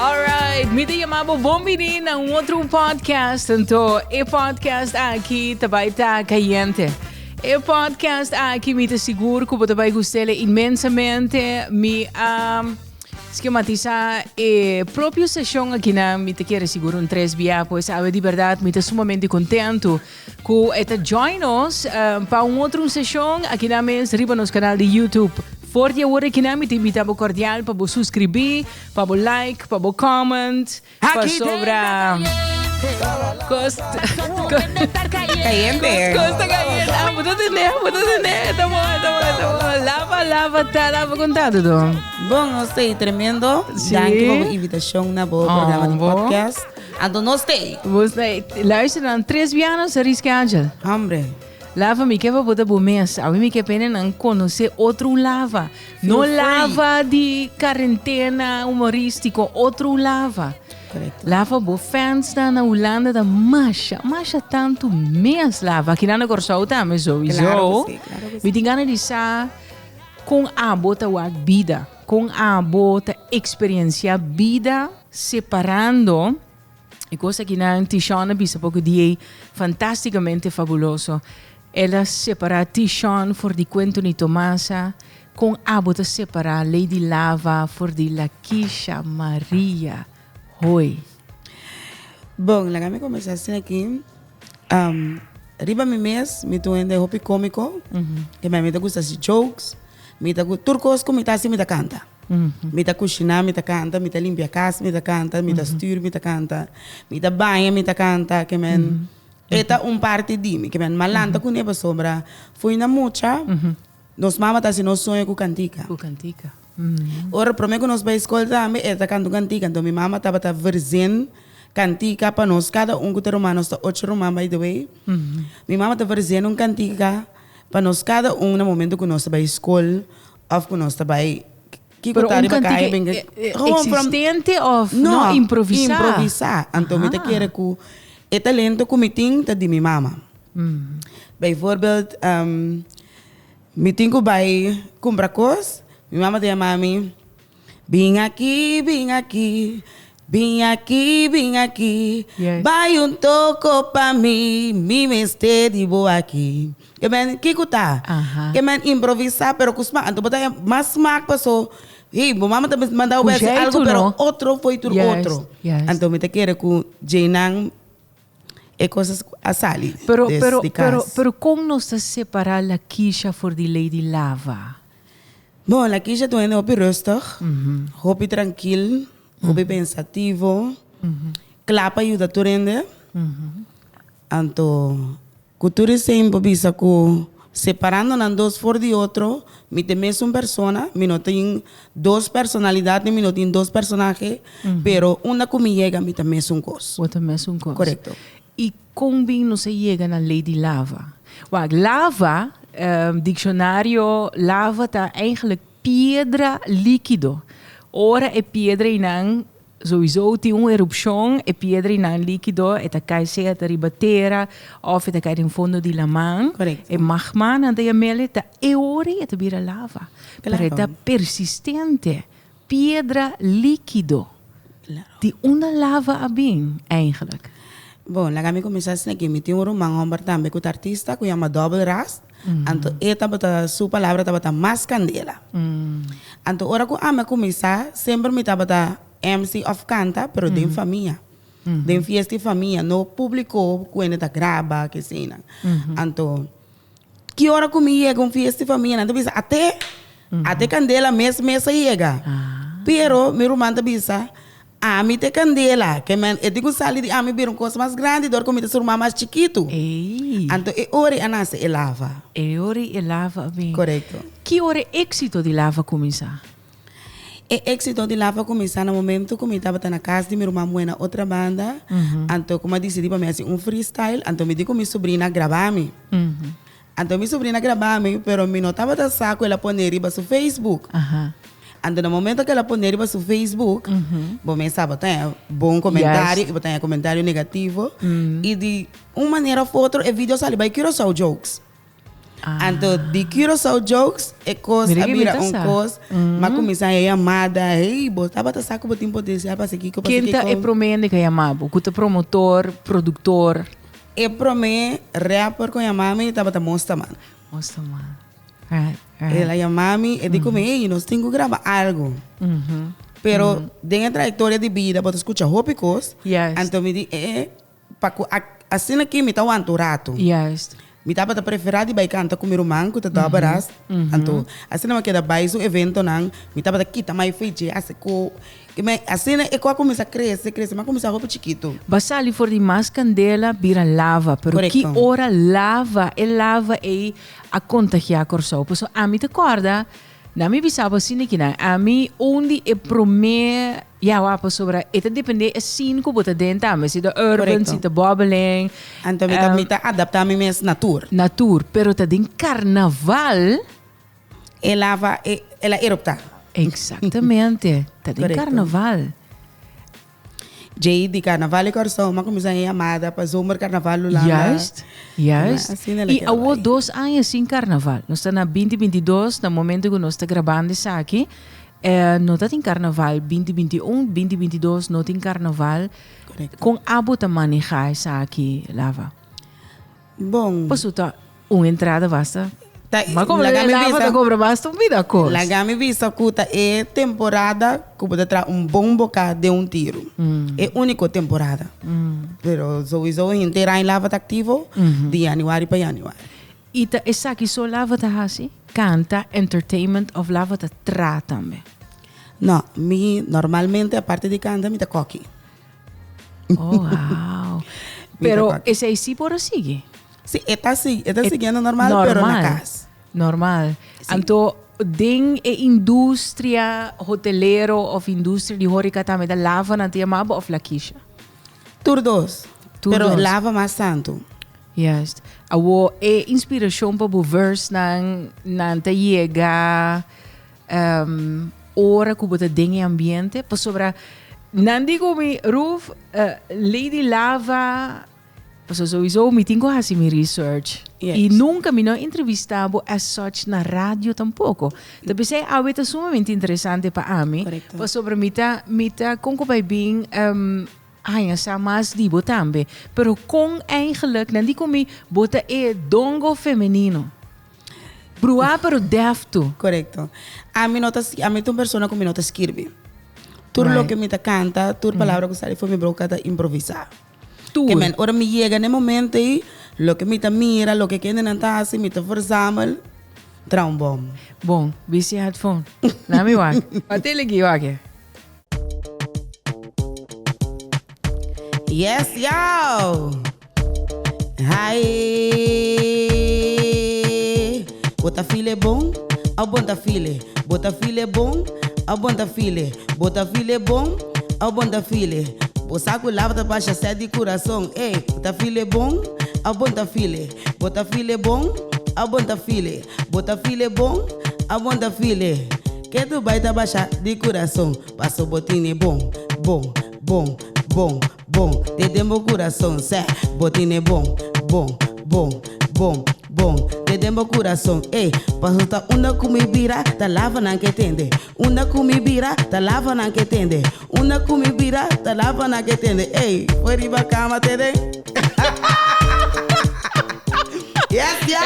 Alright, mi ta yama bo bon bini na un otro podcast. Anto, e podcast aki ta bai ta cayente. E podcast aki mi ta sigur ku bo ta bai gustele inmensamente. Mi a skematisa e propio seshon aki nan mi ta kere sigur un tres bia pues awe di berdad mi ta sumamente contento ku e ta join nos pa un otro seshon aki nan mes riba nos kanal di YouTube. For di awor aki nan mi ta invita bo kordial pa bo suskribí, pa bo like, pa bo comment. Pasobra Cos Cayente. Cos ta cayente. Ah, bo ta tende, bo ta tende. Ta bon, ta bon, ta bon. Lava, lava, ta lava contado do. Bon, nos tei tremendo. Sí. Danki pa bo invitacion na bo programa di Oh, bo. podcast. Anto nos tei. Bos na, luister dan, tres bianos a reschedule. Hombre. Lava mi ke pa bo ta bo mes. Awe mi ke pene nan conoce otro un lava. No free. lava di cuarentena humoristico, otro un lava. Correcto. Lava bo fans nan na Hulanda ta masha, masha tanto mes lava. Aki nan na Kòrsou tambe sowieso. Claro que sí, claro que sí. Mi tin gana di sa kon abo ta wak bida, kon abo ta experiencia bida separando E kos akinan Tishon a bisa poko di ei fantasticamente fabuloso. El a separa Tishon for di Quentony Tomasa kon abo ta separa Lady Lava for di Lakisha Maria Hoy. Bon, laga mi kuminsá asina aki. Riba mi mes mi ta un hende hopi kómiko, ke mi ta gusta hasi jokes, mi ta tur kos ku mi ta hasi mi ta kanta. Mi ta kushiná, mi ta kanta, mi ta limpia kas, mi ta kanta, mi ta stür, mi ta kanta, mi ta baña, mi ta kanta, ke men e ta un parti di mi, ke men m'a lanta kuné pasobra fo'i na mucha nos mama ta hasi nos soño ku kantika. Ku kantika. Ora promé ku nos bai skol tambe e ta kanta un kantika, anto mi mama tabata verzin kantika pa nos kada un ku ta ruman, nos ta ocho ruman by the way, mi mama ta verzin un kantika pa nos kada un na momento ku nos ta bai skol Of ku nos ta bai kiko Pero ta un riba kantika kaya benga gewoon from existente of no improvisá? Improvisá. Anto mi ta kere ku e talento ku mi tin ta di mi mama. Bijvoorbeeld mi tin ku bai kumpra kos, mi mama ta yama mi. Bin aki, bin aki, bin aki, bin aki, Yes. Bai un toko pa mi, mi mester di bo aki. Ke men, kiko ta? Aha. Ke men improvisá, pero ku smak. Anto bo ta haña mas smak paso, hey, bo mama ta manda bo Ku bai hasi jeitu, algu, pero no? otro foi tur Juist, otro. juist. Anto mi ta kere ku djeinan e kosas a sali Pero, des pero, di pero, kas. pero kon nos ta separá Lakisha for di Lady Lava? Bon, Lakisha ta un hende hopi rustig, hopi trankil, hopi pensativo, kla pa yuda tur hende. Anto, ku tur esei mi por bisa ku separando nan dos for di otro, mi ta e mesun persona, mi no tin dos personalidat ni mi no tin dos personahe, pero unda ku mi yega mi ta mesun kos. Bo ta mesun kos. Korekto. I kon bin nos a yega na Lady Lava? Wak, lava, dikshonario, lava ta eigenlijk piedra líkido. Ora e piedra einan souiso tin un erupshon, e piedra einan líkido e ta kai sea ta riba tera òf e ta kai den fondo di laman. Korekto. E magma nan ta yam'el, ta e ora ei e ta bira lava. Pero e ta persistente. Piedra líkido. Di unda lava a bin eigenlijk? Bon, laga mi kuminsá asina ki mi tin un ruman hòmber tambe ku ta artista ku yama Double Ras. Anto e tabata, su palabra tabata mas kandela. Anto ora ku ami a kuminsá, semper mi tabata MC òf kanta, pero den famia. Den fiesta di famia, no públiko ku hende ta graba, keseinan. Anto. Ki ora ku mi yega un fiesta di famia nan ta bisa ate, ate kandela mes mes a yega. Pero mi ruman ta bisa, ami ta e kandela, ke men e tin ku sali di ami bira un kos mas grandi dor ku mi ta su ruman mas chikitu. Anto e ora ei a nase e lava. E ora ei e lava a bin. Korekto. Ki ora e éksito di lava kuminsá? E éksito di lava kuminsá na momento ku mi tabata na kas di mi ruman muhé na otra banda, anto ku mi a disidí pa mi hasi un freestyle, anto mi di ku mi subrina graba mi. Anto mi subrina graba mi, pero mi no tabata sa ku el a pone riba su Facebook. Anto na momento ku el a pone riba su Facebook, bo mes sa bo ta haña bon komentario i bo ta haña komentario negativo, i di un manera òf otro e video a sali bai Curaçao Jokes. Anto di Curaçao Jokes e kos Mira a ki bira mi ta un sa. kos. M'a kuminsá e yamada, hey, bo tabata sa ku bo tin potensial pa hasi kiko, pa hasi Ken ta e kiko. promé hende ku a yama bo? Ku ta promotor, produktor? E promé rapper ku a yama mi tabata Mostaman. Mostaman. Right, right. El a yama mi, e di ku mi, hey, nos tin ku graba algu. Pero den e trayektoria di bida bo ta skucha hopi kos. Anto mi di, eh, Pa ku asina aki mi ta wanta un ratu. Juist. Mi tabata preferá di bai kanta ku mi ruman ku ta dòberas. Anto asina mi a keda bai su eventonan, mi tabata kita mai fechi hasi ku asina e ku a kuminsá krese krese mi a kuminsá hopi chikitu. Bo a sali for di mas kandela bira lava, pero ki ora lava e lava ei a kontagiá Kòrsou? Pasobra ami ta kòrda Na mi bisa bo asina kinan, ami un di e prome ya wak pasobra e ta depende e scene ku bo ta den tambe, si ta urban, si ta bobbeling. Anto mi ta mi ta adapta mi mes na tur. Na tur, pero ta den carnaval. E lava e el a erupta. Exactamente, ta den carnaval. Djei di Carnaval di Kòrsou, m'a kuminsá e yamada pa zomer Carnaval Hulanda. Juist, juist. I awor dos aña sin Carnaval. Nos ta na binti binti dos, na momento ku nos ta grabando esaki, no ta tin Carnaval binti binti un, binti binti dos no tin Carnaval. Korekto. Kon abo ta manehá esaki, Lava? Bon. Pasobra ta un entrada basta. Ta, Ma como laga mi lava bisa, ta cobra basta un bida cos. Laga mi bisa cu ta e temporada cu bo ta traha un bon boca den un tiro. E unico temporada. Pero sowieso henter aña lava ta activo di januari pa januari. Y ta esaki so lava ta haci? Canta, entertainment of lava ta traha tambe? No, mi normalmente aparte di canta mi ta koki. Oh, wow. Pero esei sí por a sigui? Sí, e ta sigui, e ta siguiendo normal, normal, pero na cas. Normal. Sí. Anto, den e industria hotelero of industria di horeca tambe ta lava nan ta yama bo of Lakisha? Tur dos. Tur pero dos. lava mas tanto. Juist. Awo, e inspiracion pa bo verse nan, nan ta yega Um, ora ku bo ta den e ambiente, pasobra nan di ku mi, Ruf, uh, Lady Lava, pasobra sowieso mi tin ku hasi mi research. Yes. I nunca mi no entrevista bo as such na radio tampoco. Ta pensei awe ta sumamente interesante pa ami. Correcto. Pasobra mi ta, mi ta kon ku bai bin um, haña sa mas di bo tambe. Pero kon eigenlijk, nan di ku mi, bo ta e dongo femenino. Bruá pero deftu. Korekto. Ami no ta, ami ta un persona ku mi no ta skirbi. Tur Right. loke mi ta kanta, tur palabra ku sali for mi boka ta improvisá. Tur. Ke men, ora mi yega na e momento ei, loke mi ta mira, loke kendenan ta hasi, mi ta verzamel, traha un bòm. Bon, bisti headphone. Na mi wak. Wat'e ligi wak e. Yes, yo! Hai! Bo ta feel e bon? Of bon ta feel e? Bo ta feel e bon? Of bon ta feel e? Bo ta feel e bon? Of bon ta feel e? Bo sa ku lava ta basha sèt di kurason, ey! Bo ta feel e bon? Of bon ta feel e? Bo ta feel e bon? Of bon ta feel e? Bo ta feel e bon? Of bon ta feel e? Ke tu bai ta basha di kurason, paso bo tine bon, bon, bon, bon, bon, te den bo kurason, sè, bo tine bon, bon, bon, bon, bon, te den bo kurason, ey, paso ta unda ku mi bira, ta lava nan ke tende, unda ku mi bira, ta lava nan ke tende, unda ku mi bira, ta lava nan ke tende, ey, for riba kama te den. Yes, yo!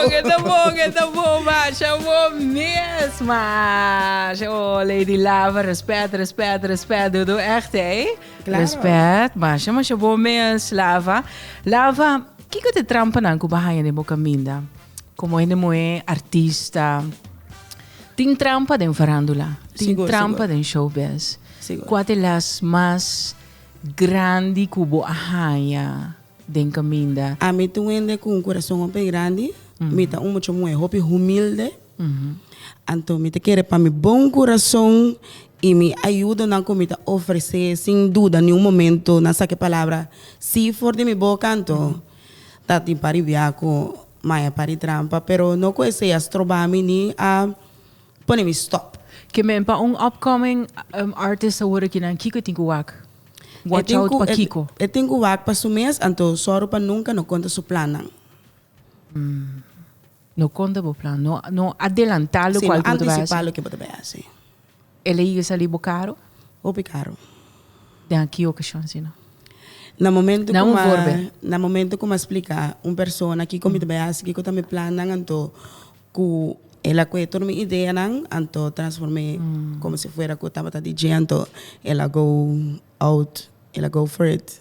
E ta bon, e ta bon, e ta bon, masha bon mes, masha. Oh, Lady Lava, respect, respect, respect, doe doe echt, hè? Claro. Respect, masha, masha bon mes, Lava. Lava, kiko te trampa nan ku bo haña den bo kaminda? Komo hende muhé, artista, tin trampa den farándula, tin Sigur, trampa sigur. den showbiz. Sigur. Kua te las mas grandi ku bo a haña den kaminda? Ami ta un hende ku un kurason hopi grandi, mi ta un mucha muhé hopi humilde, anto mi ta kere pa mi bon kurason i mi ayudonan ku mi ta ofresé sin duda niun momento nan sa ki palabra si for di mi boka anto ta tin par di bia ku maya par di trampa pero no ku esei a stroba mi ni a pone mi stop. Ke men pa un upcoming artist awor akinan kiko e tin ku wak? Watch out pa kiko? E tin ku wak pa su mes anto sòru pa nunka no konta su plannan. No konta bo plan, no no adelantá lokual ku bo ta bai hasi. Si, no antisipá loke bo ta bai hasi. El a yega sali bo karo? Hopi karo. Den ki okashon asina? Na momento ku mi na momento ku mi a splika un persona kiko mi ta bai hasi, kiko ta mi plannan, anto ku el a kohe tur mi ideanan, anto transform'é komo si fuera ku tabata di dje, anto el a go out, el a go for it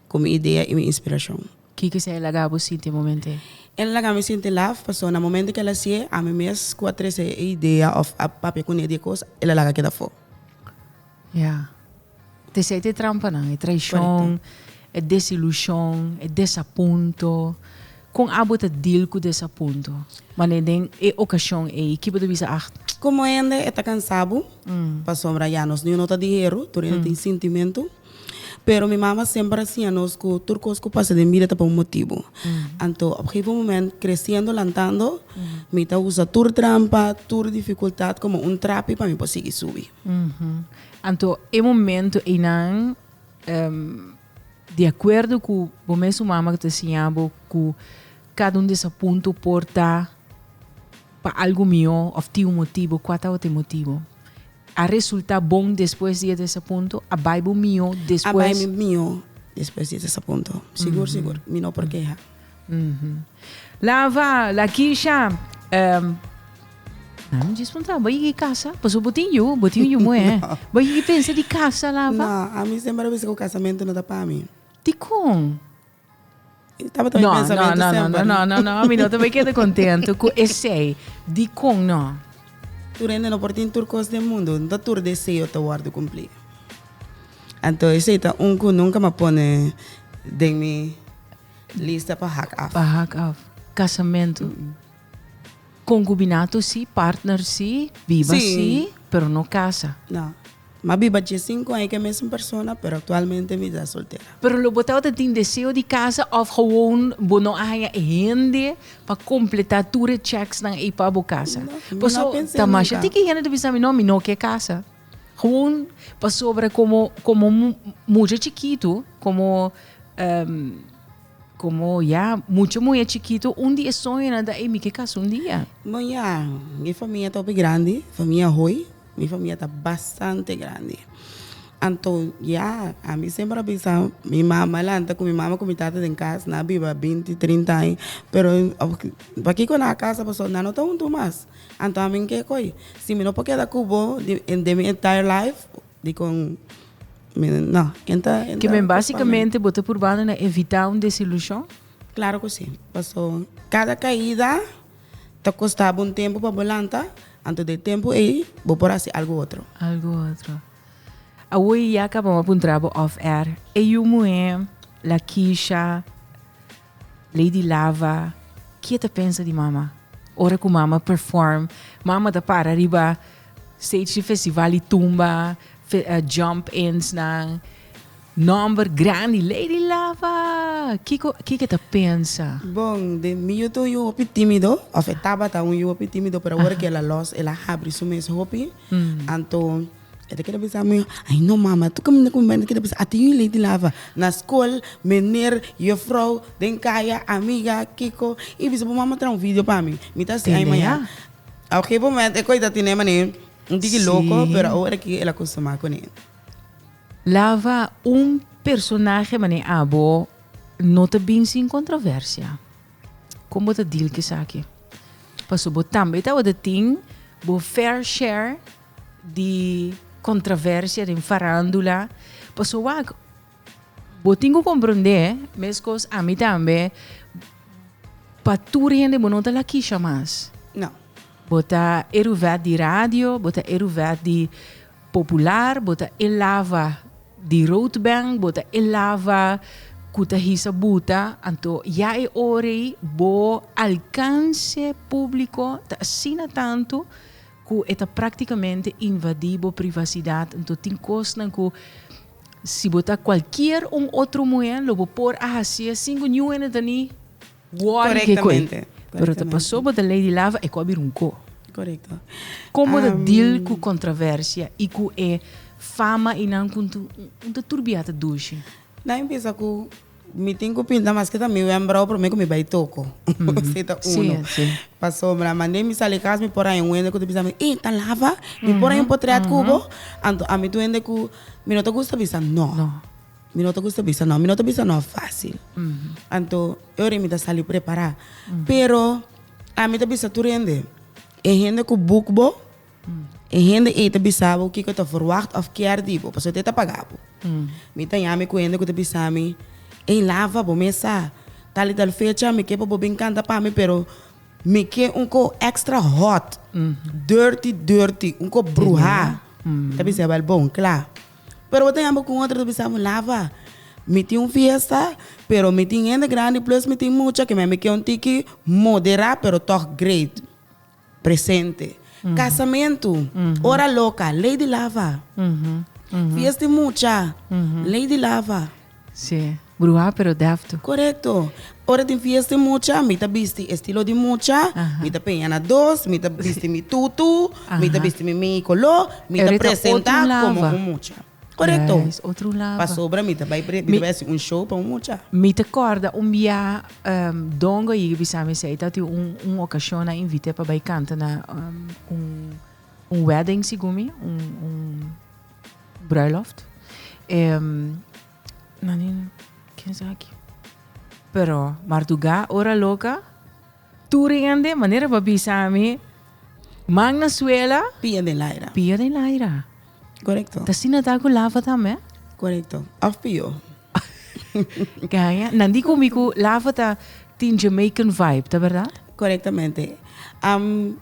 ku mi idea i mi inspirashon. Kiko esei a laga bo sinti e momento ei? El a laga mi sinti laf, pasobra na momento ku el a hasié, ami mes ku a trese e idea òf a papia kuné di e kos, el a laga keda afó. Ya. Ta esei ta e trampanan, e traishon, e desilushon, e desapunto. Kon abo ta deal ku desapunto? Manera den e okashon ei, ki bo ta bisa, ah. Komo hende e ta kansa bo, pasobra ya nos niun no ta di heru, tur hende tin sintimentu. Pero mi mama semper a siña nos ku tur kos ku pasa den bida ta pa un motibu. Anto op gegeven moment kresiendo, lantando, mi ta usa tur trampa, tur difikultat komo un trapi pa mi por sigui subi. Anto e momento einan, di akuerdo ku bo mesun mama ku ta siña bo ku kada un desapunto por ta pa algu mihó òf tin un motibu, kua tabata e motibu? A resulta bon despues di e desapunto? A bai bo mihó despues? A bai mi mihó despues di e desapunto. Sigur, sigur. Mi no por keha. Lava, Lakisha, nan mi djis puntra, bo yega kasa? Pasobra bo tin yu, bo tin un yu muhé. Bo yega pensa di kasa, Lava? No, ami semper a bisa ku kasamentu no ta pa mi. Dikon? Tabata mi pensamentu no, no, semper. No, no, no, mi no ta bai keda contento cu esey. Dicon no? Tur hende no por tin tur cos den mundo, no ta tur deseo ta wordo cumpli. Anto esey ta un cu nunca m'a pone den mi lista pa hak af. Pa hak af. Casamento. Concubinato si, partner si, biba si, pero no casa. No. M'a biba diesinco aña ku e mesun persona, pero actualmente mi ta soltera. Pero lo bo tabata tin deseo di casa of gewoon bo no a haña e hende pa completa tur e checksnan ei pa bo casa? No, mi no a Paso pensa ta masha nunca. tiki hende ta bisa mi, no, mi no ke casa. Gewoon pasobra como como mucha chikitu, como como ya mucha muher chikitu, un di e soñonan ta, ey mi ke casa un dia. Bon ya, mi famia ta hopi grandi, famia Hoy. Mi famia ta bastante grandi. Anto ya, ami semper a bisa mi mama lanta ku mi mama ku mi tata den kas, nan a biba binti, trinta aña, pero pakiko nan a kasa pasobra nan no ta huntu mas. Anto ami ke koy, si mi no por keda ku bo den mi entire life, dikon mi no, ken ta. Ke men basikamente bo ta purbando na evitá un desilushon? Klaro ku si, pasobra kada kaida Ta kosta bo un tempu pa bo lanta, anto den tempu ei bo por hasi algu otro. Algu otro. Awor ya kaba bo a puntra bo off air, e yu muhé, Lakisha, Lady Lava, kie ta pensa di mama? Ora ku mama perform, mama ta para riba stage di festival di tumba, jump ins nan. Nomber grandi, Lady Lava! Kiko, kiko e ta pensa? Bon, den mi yu ta un yu hopi timido, of e tabata un yu hopi timido, pero awor ku el a los, el a habri su mes hopi. Anto e ta keda bisa mi, ay no mama, tur kaminda ku mi bai mi ta keda bisa, a tin yu Lady Lava. Na skol, meneer, juffrouw, den kaya, amiga, kiko, i bisa bo mama traha un video pa mi. Mi ta hasi ay mañana. Op gegeven moment e koe ta tene manera un tiki loko, pero awor aki el a kustumá kuné. Lava un personahe manera abo no ta bin sin controversia. Con bo ta deal cu esaki? Pasobra bo tambe tabata tin bo fair share di controversia den farandula. Pasobra wak, bo tin cu comprende, mescos ami tambe, pa tur hende bo no ta Lakisha mas. No. Bo ta e Ruvet di radio, bo ta e Ruvet di Popular, bo ta e lava di roodbank, bo ta e lava ku ta hisa buta, anto ya e ora ei bo alkanse públiko ta asina tantu ku e ta práktikamente invadí bo privasidat. Anto tin kosnan ku si bo ta kualkier un otro muhé lo bo por a hasié sin ku niun hende ta ni wòri ke koe. Pero ta pasó bo ta Lady Lava e ku a bira un ko. Korekto. Kon bo ta deal ku kontroversia i ku e fama i nan ku un ta turbiá ta dushi? Nan a bisa ku. Mi tin ku pinta maske ta mi wembrou promé ku mi bai toko. Esei ta uno. Pasobra mande mi sali kas mi por haña un hende ku ta bisa mi, Ey, ta lava? Mi por haña un potrèt ku bo? Anto ami tur hende ku mi no ta gusta bisa no. Mi no ta gusta bisa no. Mi no ta bisa no fásil. Anto e ora mi ta sali prepará. Pero ami ta bisa tur hende, e hende ku book bo, E hende ei ta bisa bo kiko ta verwacht of kier di bo, pasobra e ta paga bo. Mi ta yami ku hende ku ta bisa mi, Ey lava bo mesa, tal i tal fecha mi ke pa bo bin kanta pa mi, pero mi ke un ko extra hot, dirty dirty, un ko bruha. Mi ta bisa bel bon, kla. Pero bo ta yama ku un otro ta bisa bo, Lava, mi tin un fiesta, pero mi tin hende grandi plus mi tin mucha ke mi ke un tiki modera pero tog great. Presente. Casamentu. Ora loca. Lady Lava. Fiesta di mucha. Lady Lava. Sí. Bruha pero deftu. Correcto. Ora tin fiesta di mucha, mi ta bisti estilo di mucha, mi ta peña na dos, mi ta bisti mi tutu, mi ta bisti mi mei color, mi ta presenta como un mucha. Korekto. Juist, otro lava. Pasobra mi ta bai pre, mi ta bai hasi un show pa un mucha. Mi ta kòrda un bia um, Dongo yega bisa mi esei, tabatin un, un okashon nan invit'é pa bai kanta na um, un, un wedding segun mi, un, un bruiloft. Em, nan di, ken esaki? Pero mardugá, ora loka, tur hende, manera bo a bisa mi, man na suela. Pia den laira. Pia den laira. Korekto. Ta asina ta ku lava tambe? Korekto. Of pio. Gaña. Nan di ku mi ku lava ta tin Jamaican vibe, ta bèrdat? Korektamente.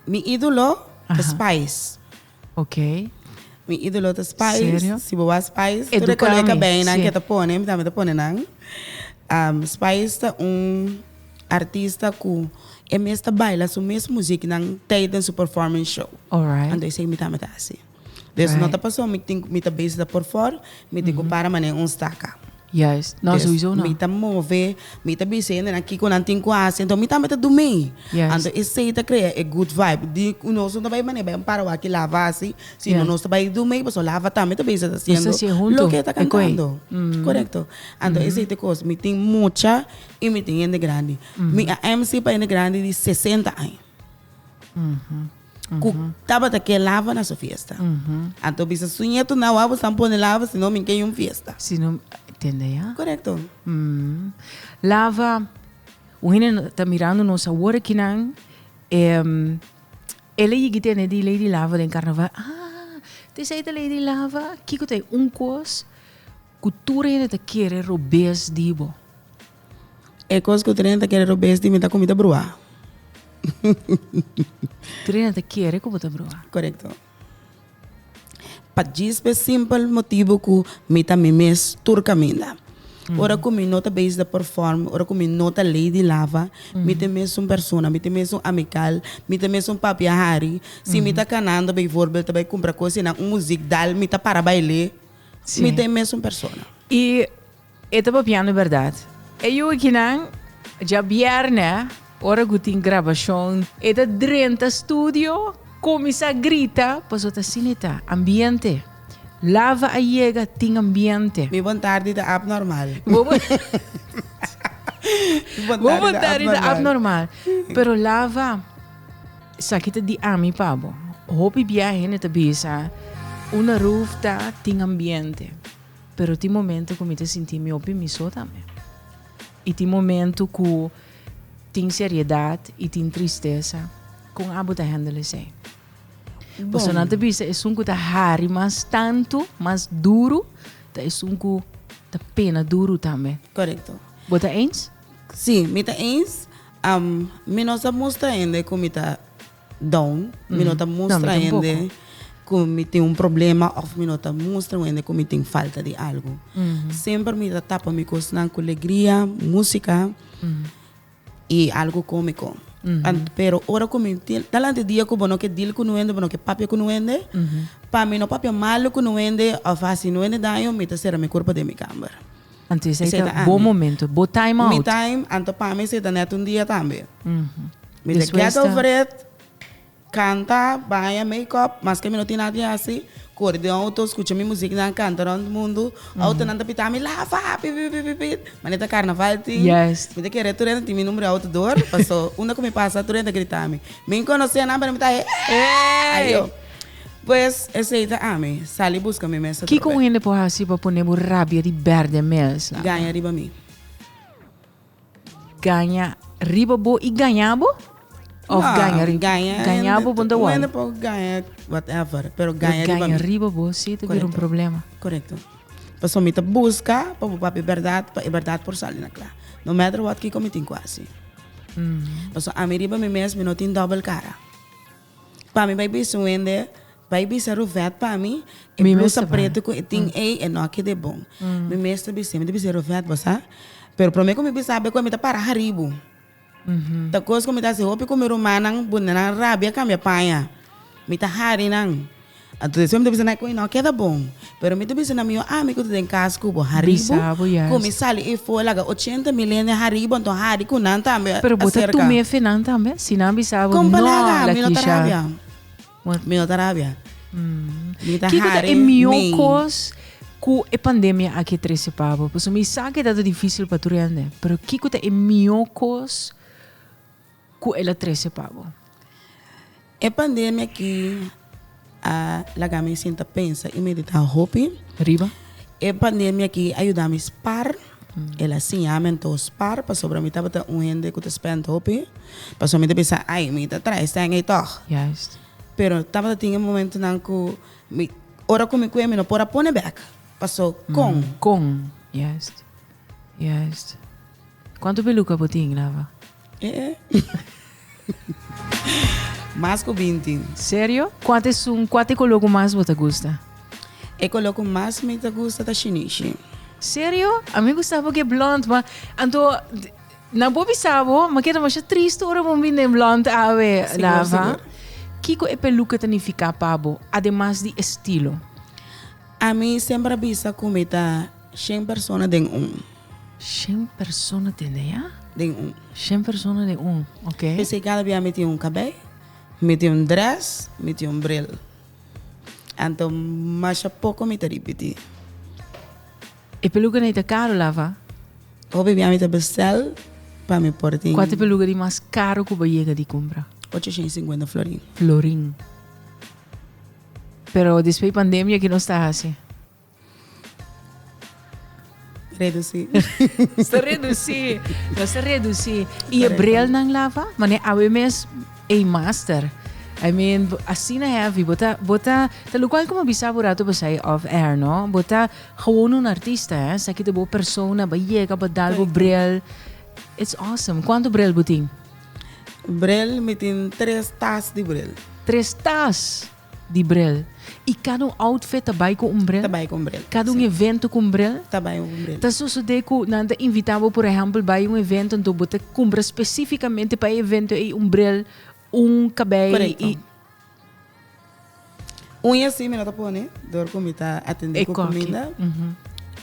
Mi ídolo ta Spice. Ok. Mi ídolo ta Spice. Serio? Si bo wak Spice, tur e Educa koló e mi, kabeinan si. ke ta pone, mi tambe ta pone nan. Spice ta un artista ku e mes ta baila su mes muziknan tijdens su performance show. Alright. Anto esei mi tambe ta hasi. Dus no ta pasobra mi tin mi ta bezig ta perform, mi tin ku para manera un staka. Juist. No, Dus sowieso no. mi ta move, mi ta bisa hendenan kiko nan tin ku hasi, anto mi tambe ta du mei. Juist. Anto esei ta krea e good vibe. Di ku nos no ta bai manera bai un para wak lava hasi, sino Ja. nos ta bai du mei pasobra lava tambe ta bezig ta Nos ta hasiendo hasié hunto, loke e ta e koe. kantando. Korekto. Anto esei ta e kos. Mi tin mucha i mi tin hende grandi. Mi a MC pa hende grandi di sesenta aña. Ku tabata ke lava na su fiesta. Anto bisa su nieto nan wou bosan pone lava si no mi ke un fiesta. Si no, tende ya. Korekto. Lava, un hende ta mirando nos awor akinan, el a yigi tende di Lady Lava den karnaval, ah, ta esei ta Lady Lava? Kiko ta e un kos ku tur hende ta kere robes di bo? E kos ku tur hende ta kere robes di mi ta ku mi ta brua. Tur hende ta kere ku bo ta brua. Korekto. Pa djis p'e simpel motibu ku mi ta mi mes tur kaminda. Ora ku mi no ta bezig ta perform, ora ku mi no ta Lady Lava, mi ta e mesun persona, mi ta e mesun amikal, mi ta e mesun papia hari. Si mi ta kanando bijvoorbeeld ta bai kumpra kos i nan un muzik dal, mi ta para bail'é. Mi ta e mesun persona. I E ta papiando berdad. E yu akinan djabierne ora ku tin grabashon e ta drenta studio kuminsá grita pasobra ta asina e ta ambiente. Lava a yega tin ambiente. Mi bon tardi ta abnormal. Bo bon tardi ta abnormal. Pero lava esaki ta di ami pa bo. Hopi bia hende ta bisa una roof ta tin ambiente. Pero tin momento ku mi ta sinti mi hopi mi so tambe. I tin momento ku tin seriedat i tin tristesa. Kon abo ta handle esei? Pasobra nan ta bisa esun ku ta hari mas tantu, mas duru, ta esun ku ta pena duru tambe. Korekto. Bo ta eens? Sí, mi ta eens. Mi no sa mustra hende ku mi ta down, mi no ta mustra hende ku mi tin un problema òf mi no ta mustra un hende ku mi tin falta di algu. Semper mi ta tapa mi kosnan ku legria, músika i algu kómiko. Pero ora ku mi tin, talante dia ku bo no ke deal ku un hende, bo no ke papia ku un hende, pa mi no papia malu ku un hende òf hasi un hende daño, mi ta sera mi kurpa den mi kamber. Anto esei ta bo momento, bo time out. Mi time, anto pa mi esei ta nèt un dia tambe. Mi ta get over it. Kanta, baña, make up, maske mi no tin nada di hasi, kore den auto, skucha mi musiknan, kanta rònt mundu, autonan ta pita mi, Lava! Pi pi pi pi pi. Manera ta karnaval tin. Mi ta kere tur hende tin mi number di auto dor, paso unda ku mi pasa tur hende ta grita mi. Mi konosé nan pero mi ta hey! Ayo. Pues esei ta ami, sali buska mi mes Kiko atrobe. un hende por hasi pa pone bo rabia di bèrdè mes, Lava? Gaña riba mi. Gaña riba bo y gaña bo? Of No, gaña riba gaña gaña bo bon ta un wou? hende por gaña whatever, pero gaña Pero riba gaña mi. riba bo sí ta bira un Correcto. problema. Correcto. Pasobra mi ta busca pa bo papia berdad, pa e berdad por sali na cla. No matter what kico mi tin cu haci. Pasobra ami riba mi mes mi no tin dobbel cara. Pa mi bai bisa un hende, bai bisa Ruvet pa mi, e Mi blusa mester bai. preto ku e tin ei e no a keda bon. Mi mester bis'é, mi ta bis'é Ruvet bo sa, pero promé ku mi bisa bo ku mi ta para haribu. Ta kos ku mi ta hasi hopi ku mi rumannan, bunda nan rabia kambia paña. Mi ta hari nan. Anto despues mi ta bisa nan ku e no a keda bon. Pero mi ta bisa nan mihó ami ku ta den kas ku bo haribu, Bisa bo, ku mi juist. sali efo laga ochenta mil hende haribu, anto hari ku nan tambe Pero bo ta aserka. tuma efe nan tambe? Si nan bisa bo Kon no, palaga, mi no ta Lakisha. rabia. What? Mi no ta rabia. Mi ta Kiko ta hari e mihó mi. kos ku e pandemia aki a trese pa bo? Pasobra mi sa ku e ta difísil pa tur hende, pero kiko ta e mihó kos ku el a trese pa bo? E pandemia aki a laga mi sinta pensa i meditá hopi. Riba? E pandemia aki a yuda mi spar. El a siña mi anto spar pasobra mi tabata un hende ku ta spend hopi. Pasobra mi ta bisa, ai, mi ta traha esnan ei tòg. Juist. Pero tabata tin e momentonan ku mi, ora ku mi kue mi no por a pone bèk. Paso kon? Kon, juist. Juist. Kuantu peluka bo tin, Lava? Eh eh. Mas ku 20. Serio? Kua ta esun, kua ta e koló ku mas bo ta gusta? E koló ku mas mi ta gusta ta shinishi. Serio? A mi gusta bo ke blond, ma anto nan por bisa bo, mi a keda masha tristu ora bo bini den blond awe, Sigur, Lava. sigur. Kiko e peluka ta nifiká pa bo, ademas di estilo? Ami semper a bisa ku mi ta shen persona den un. Shen persona tende ya? Den un. Shen persona den un, ok. P'esei kada bia mi tin un kabei, mi tin un dress, mi tin un bril. Anto masha poko mi ta ripití. E peluka nei ta karo lava? Hopi bia mi ta bestel pa mi por tin. Kua ta e peluka di mas karo ku bo yega di kumpra? 850 florin. Florin. Pero despues di pandemia ki nos ta hasi? Reducí. Nos ta reducí. Nos ta reducí. Y e brilnan lava? Mane awe mes ey master. I mean, asina heavy. Bo ta, bo ta, ta locual como bisa bo rato pasai off air, no? Bo ta gewoon un artista, eh? Esaki ta bo persona, ba yega, ba dal bo bril. It's awesome. Cuanto bril bo tin? Bril, mi tin tres tas di bril. Tres tas? Di bril. I kada un outfit ta bai ku un bril? Ta bai ku un bril. Kada un evento ku un bril? Ta bai ku un bril. Ta sosodé ku nan ta invitá bo, por ehèmpel, bai un evento, anto bo ta kumpra spesífikamente pa e evento ei un bril, un kabei i. Korekto. Uña sí mi no ta pone, dor ku mi ta atendé ku kuminda.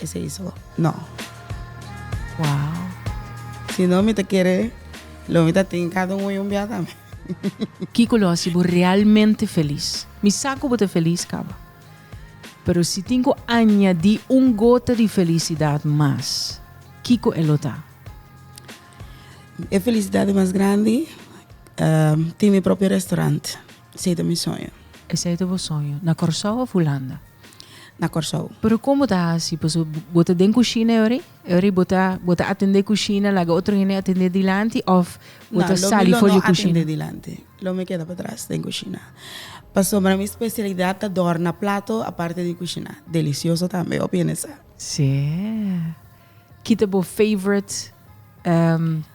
Esei so, no. Wow. Si no mi ta kere lo mi ta tin kada un uña un bia tambe. Kiko lo hasi bo realmente felis? Mi sa ku bo ta felis kaba. Pero si tin ku añadí un gota di felisidat mas, kiko e lo ta? E felisidat di mas grandi, tin mi propio restaurant. Esei ta mi soño. Esei ta bo soño. Na Kòrsou òf Hulanda? Na Kòrsou. Pero kon bo ta hasi? Pasobra bo ta den kushina e ora ei? E ora ei bo ta bo ta atendé kushina, laga otro hende atendé dilanti òf bo ta sali for di No, lo mi lo no kushina? atendé dilanti. Lo mi keda patras den kushina. Pasobra mi spesialidat ta dòrna plato aparte di kushina. Delisioso tambe, hopi hende sa. Sí. Ki ta bo favorite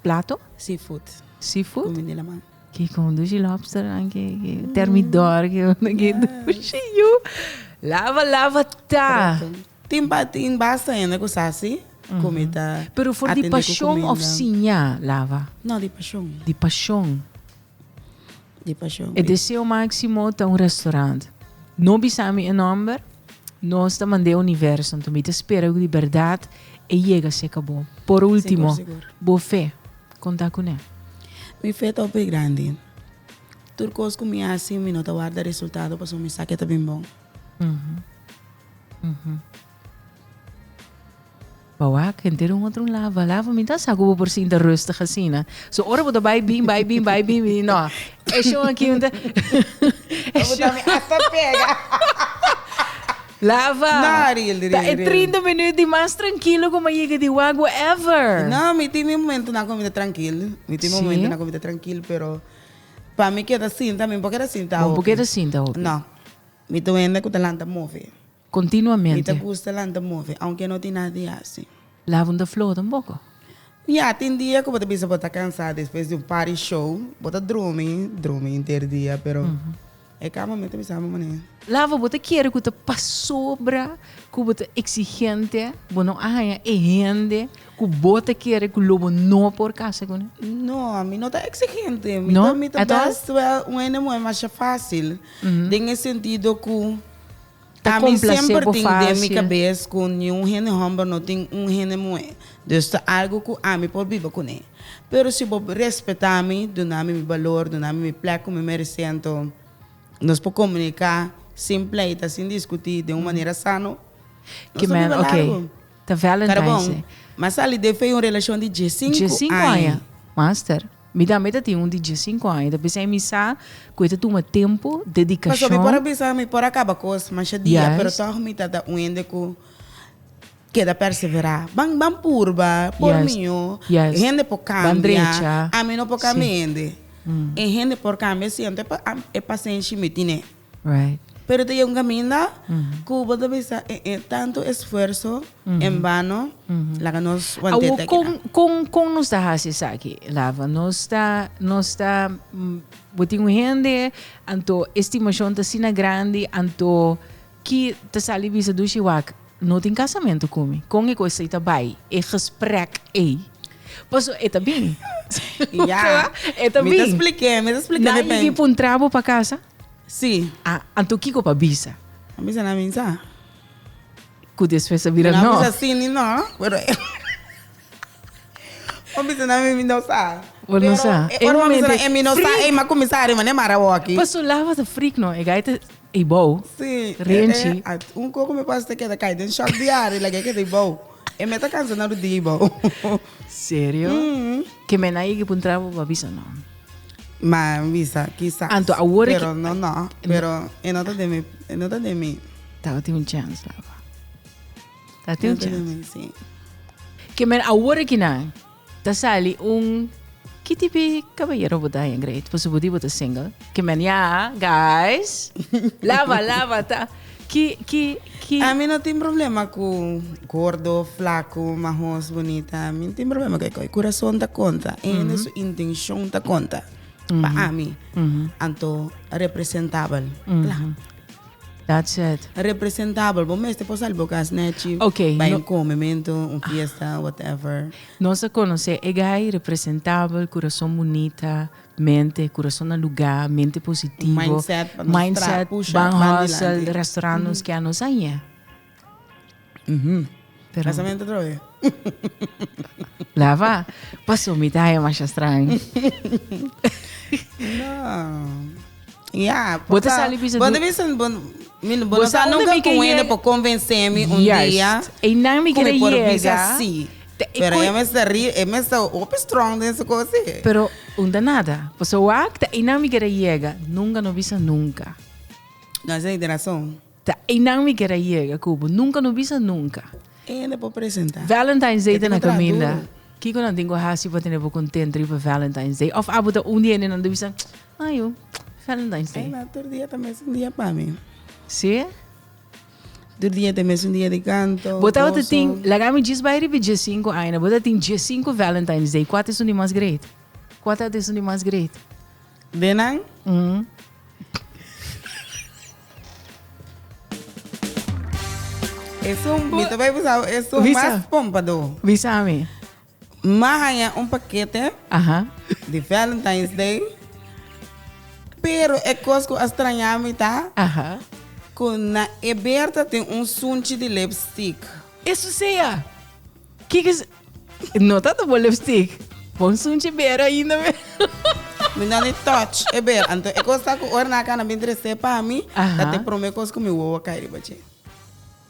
plato? Seafood. Seafood? Kuminda di laman. Ki kon dushi lobster nan ki ki termidor ki ki dushi yu. Lava lava ta. Tin ba tin basta hende ku sa si ku mi ta Pero for di atende ku pashon of kuminda. siña lava? No, di pashon. Di pashon. Di pashon. E deseo maximo ta un restaurant. No bisa mi e nomber, nos ta mand'é universo, anto mi ta spera ku di berdad e yega serka bo. Por ultimo, Sigur, sigur. bo fe, konta kuné. Mi fe ta hopi grandi. Tur kos ku mi hasi mi no ta warda resultado pasobra mi sa ke ta bin bon. Ba wak, henter un otro lava, lava mi ta sa ku bo por sinta rustig asina. So ora bo ta bai bin, bai bin, bai bin, bin, no. E shon aki un ta E shon mi hasta pega. Lava. No, real, real, Ta e real. 30 minuut di mas trankilo ku mi a yega di wak ever. No, mi tin mi momentonan ku mi ta trankil. Mi tin mi Sí? momentonan ku mi ta trankil, pero pa mi keda sinta, mi no por keda sinta Bo no por hopi. keda sinta hopi. No. Mi ta un hende ku ta lanta move. Mi Continuamente. ta gusta lanta move, aunke no tin nada di hasi. Lava un ta floho tampoco. Ya, tin dia ku bo ta bisa bo ta kansa despues di un party show, bo ta drumi, drumi henter dia, pero e kama mi ta bisa bo manera. Lava bo ta kere ku ta pasobra ku bo ta exigente, bo no a haña e hende ku bo ta kere ku lo bo no por kasa kuné? No, mi no ta exigente. Mi No? ta, mi ta At all? best wel un hende muhé masha fácil, den e sentido ku Ta Ami complace semper bo tin den mi fácil. cabes cu niun hende homber no tin un hende muhe. Dus ta algo cu ami por biba cune. Pero si bo respeta mi, duna mi mi balor, duna mi mi plek cu mi merece, anto nos por comunica sin pleita, sin discuti, den un manera sano. Nos Ke ta men, biba ok. largo. Ta Valentine's Carbon, Day. m'a sali den fe un relacion di diescinco Diescinco aña. aña. Master. Mi tambe ta tin un di diescinco aña. Ta p'esei mi sa cu e ta tuma tempo, dedicacion. Pasobra mi por a bisa, mi por a caba cos masha dia, pero Juist. toch mi ta ta un hende cu keda persevera. Ban, ban purba, por Juist. miyo. Juist. Hende por Ban cambia. drecha. Ami no por cambia Sí. hende. E hende por cambia si, anto e pa, e pasenshi mi tine. Right. Pero ta yega un caminda cu bo ta bisa e e tanto esfuerzo en vano, laga nos want'é Awor te con keda. con con nos ta haci esaki, Lava? Nos ta nos ta bo tin un hende, anto e stimacion ta asina grandi, anto ki ta sali bisa dushi wak, no tin casamento cu mi. Con e cos ey ta bay? E gesprek ey. Paso e ta bin. Ya. E ta Mi ta bin. spliké, mi ta spliké Nan depen. yigi puntra bo pa casa? Sí. Ah, anto kiko pa bisa? A bisa na minsa. Ku despues a bira No no. bisa sí ni no, pero a bisa na mi no sa. Bo no sa. E ora mi bisa na e mi no sa, e ma kuminsá arriba ne mara woki. Paso lava ta freak no, e gai ta e bou. Sí. Renchi. Un koko mi pasa ta keda kai den shock diario, like e keda e bou. E me ta kansa na rudi e bou. Serio? Ke men a yega puntra bo pa bisa no. Ma bisa, kisas. Anto awor Pero no, no. Pero e no ta den mi, e no ta den mi. Tabatin un chance, lava. Tabatin un No ta den chance. mi, sí. Ke men awor akinan ta sali un ki tipi caballero bo ta haña great? Pasobra bo di bo ta single. Ke men ya, guys. Lava, lava ta. Ki, ki, ki. Ami no tin problema ku gordo, flaku, mahos, bunita. Mi no tin problema ku e kos. Kurason ta konta. E hende su intenshon ta konta. Pa ami. Anto representabel. Kla. That's it. Representabel. Bo mester por sali bo kas nechi. Ok, Bai no- un komementu, un fiesta, whatever. Nos a konosé e guy representabel, kurason bunita. Mente, kurason na lugá, mente positivo. Mindset pa nos tra, Mindset, pusha, ban ban hustle, dilanti. restaurant nos kia nos aña. Pero Casamento otra vez. lava, paso mi ta haya masha straño. No. Ya, Bo ta sali bisa Bo du- ta bisa, bo, mi, bo Bo no sa sa unda nunca mi ke con hende yega. por convencemi un Juist. dia. Einan mi Ku kere mi por bisa yega. sí. Te- e Pero koi- e mester ri, e mester hopi strong den su kos sí. Pero unda nada. Paso wak ta einan mi kere yega. Nunca no bisa nunca. No, esei tin rason. Ta einan mi kere yega, Cubo. Nunca no bisa nunca. E hende por presenta. Valentine's Day E ta tin na ku traha kaminda. duro. Kiko nan tin ku hasi pa tene bo kontent riba Valentine's Day? Of abo ta un di hendenan ta bisa, Ai yo, Valentine's Ai Day. na, tur dia ta mes un dia pa mi. Sí? Tur dia ta mes un dia di kanto, Bo tabata goso. tin, laga mi djis bai riba e diesinku aña, bo ta tin diesinku Valentine's Day. Kua ta esun di mas great? Kua ta esun di mas great? Den nan? Mm. Esun, mi ta bai bisa bo, esun Bisa. mas pompadó. Bisa mi. M'a haña un pakete Aha. di Valentine's Day, pero e kos ku a strañá mi ta Aha. ku na e berta tin un sunchi di lipstick. Eso sea. Kiko es? No ta ta bo lipstick. Bon sunchi bera ainda me. Mi no ni touch e ber. Anto e kos ta ku ora nan a kana bin tres'é pa mi, ta te promé kos ku mi wowo a kai riba dje.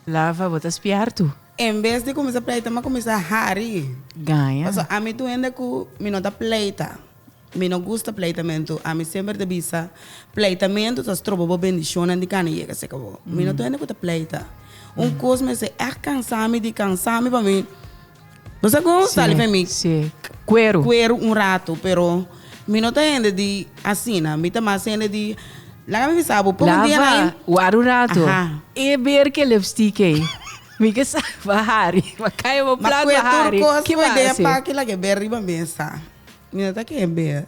Lava, bo ta spièrtu. En bes di kuminsá pleita, mi a kuminsá hari. Gaña. Pasobra ami tur hende ku mi no ta pleita. Mi no gusta pleitamentu. Ami semper ta bisa, pleitamentu ta stroba bo bendishonnan di kana yega serka bo. Mi no tur hende ku ta pleita. Un kos mester ègt kansa mi di kansa mi pa mi, bo sa kon? Sali pa mi. Sí, kueru. Kueru un ratu, pero mi no ta hende di asina. Mi ta mas hende di, laga mi bisa bo, pon un dia na. Lava, wara un ratu. E ber ke lipstick ei. Mi ke sa, ba hari, ba kai bo plat ba hari. Ma kue tur kos for den e paki laga e ber riba mesa. Mi no ta ke ber.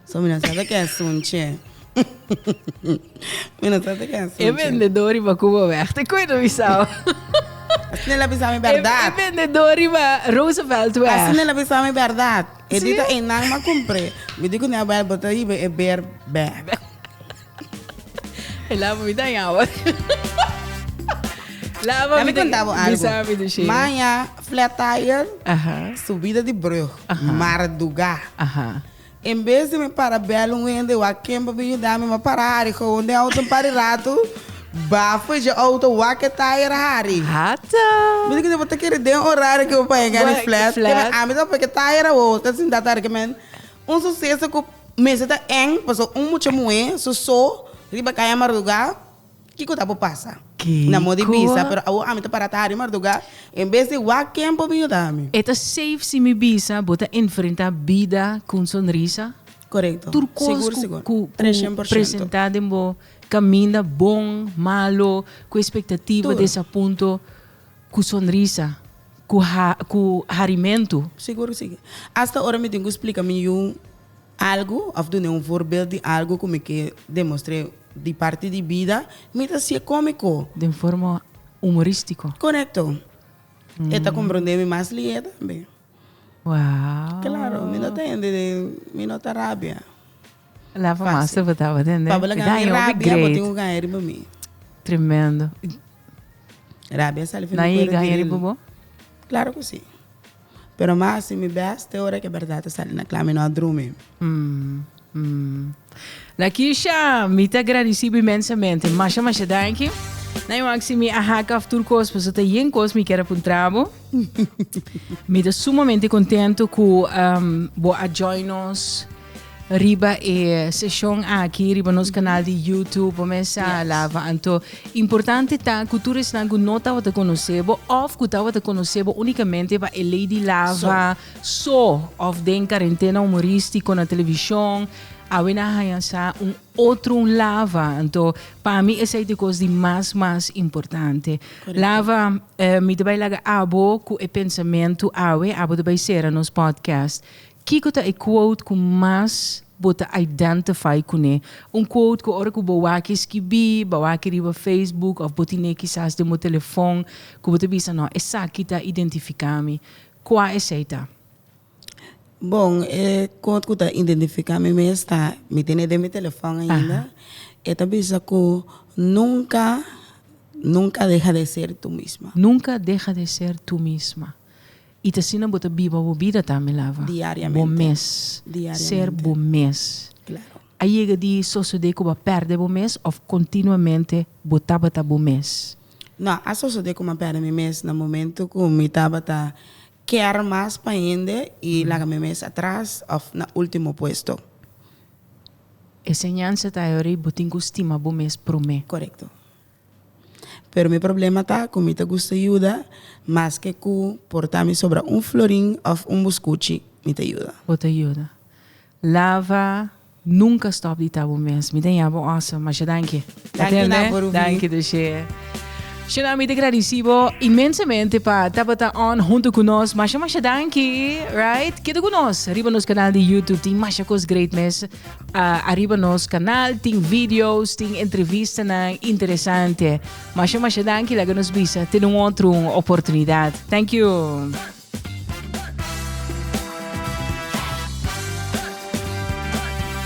So mi no sa ta ke asunche. Mi no sa ta ke asunche. E vendedor riba Cuba weg. Te cuida mi sao. Asina el a bisa mi berdad. E vendedor riba Roosevelt weg. Asina el a bisa mi berdad. E di ta einan m'a cumpre. Mi di cu ne abel bo ta hiba e ber bek. E lava mi daña awor. Lava mi conta bo algo. Bisa mi dushi. Maña flat tire. Aha. Subida di brug. Aha. Marduga. Aha. En bes di mi para bel un hende wak ken pa bin yuda mi, mi a para hari gewoon den auto un par di ratu. Bafo dje auto wak e tire hari. Hata. Mi di ku bo ta kere den horario ku bo pa yega di flat. Flat. Ami ta peke tire awo. Ta sinta tare ke men. Un suseso ku mester ta eng pasobra un mucha muhé su so riba kaya mardugá, kiko ta por pasa? Na modo di bisa, pero awor ami ta para ta hari mardugá en bes di wak ken por bin yuda mi. E ta safe si mi bisa bo ta enfrentá bida ku un sonrisa? Korekto. Tur kos Sigur, ku sigur. ku Treshen por shento. presentá den bo kaminda, bon, malo, ku espektativa, Tur. desapunto, Ku sonrisa, ku ha, ku harimentu. Sigur si. Asta ora mi tin ku splika mi yu algu òf dun'é un voorbeeld di algu ku mi ke demostr'é di parti di bida, mi ta hasié kómiko. Den forma humorístiko. Korekto. E ta komprondé mi mas lihe tambe. Wow. Klaro, mi no ta hende di, mi no ta rabia. Lava mas te bo tabata hende. Pa bo laga mi rabia, bo tin ku gaña riba mi. Tremendo. Rabia sali for mi cuero gaña riba bo? Claro cu si. Pero mi a haci mi best te ora cu e berdad ta sali na cla mi no a drumi. Lakisha, mi ta agradeci bo inmensamente. Masha masha danki. Na yo si mi a haka af tur cos, pasobra ta yen cos mi kier a puntra bo. Mi ta sumamente contento cu bo a join nos. Riba e seshon aki riba nos kanal di YouTube bo mesa yes. Lava. Anto importante ta ku tur esnan ku no tabata konosé bo òf ku tabata konosé bo únikamente pa e Lady Lava so òf den karentena humorístiko na televishon awe nan a haña sa un otro un Lava. Anto pa mi esei ta e kos di mas mas importante. Lava, eh, mi ta bai laga abo ku e pensamentu awe, abo ta bai sera nos podcast. Kiko ta e quote ku mas bo ta identify kuné? Un quote ku ora ku bo wak e skibí, bo wak riba Facebook òf bo tin'é kisas den bo telefòn, ku bo ta bisa, no, esaki ta identifiká mi. Kua esei ta? Bon, e quote ku ta identifiká mi mes ta, mi tene den mi telefòn ainda, e ta bisa ku nunka, nunka deja de ser tu misma. Nunka deja de ser tu misma. I ta asina bo ta biba bo bida tambe, Lava. Diariamente. Bo mes. Diariamente. Ser bo mes. Claro. A yega di sosodé ku bo a pèrdè bo mes òf kontinuamente bo tabata bo mes? No, a sosodé ku mi a pèrdè mi mes na momento ku mi tabata kier mas pa hende i laga mi mes atras òf na último puesto. E señansa ta ayora bo tin ku stima bo mes promé. Korekto. Pero mi problema ta ku mi ta gusta yuda maske ku por ta mi sobra un florin òf un buskuchi mi ta yuda. Bo ta yuda. Lava nunka stòp di ta bo mes. Mi ta yaña bo awesome. Masha danki. Danki na bo Ruby. Danki Doshe. Shona mi ta gradisi bo inmensamente pa tabata on hunto ku nos. Masha masha danki. Right? Keda ku nos riba nos kanal di YouTube. Tin masha kos great mes. Ariba nos canal tin videos, tin entrevistanan interesante. Masha masha danki, laga nos bisa tin un otro oportunidad. Thank you.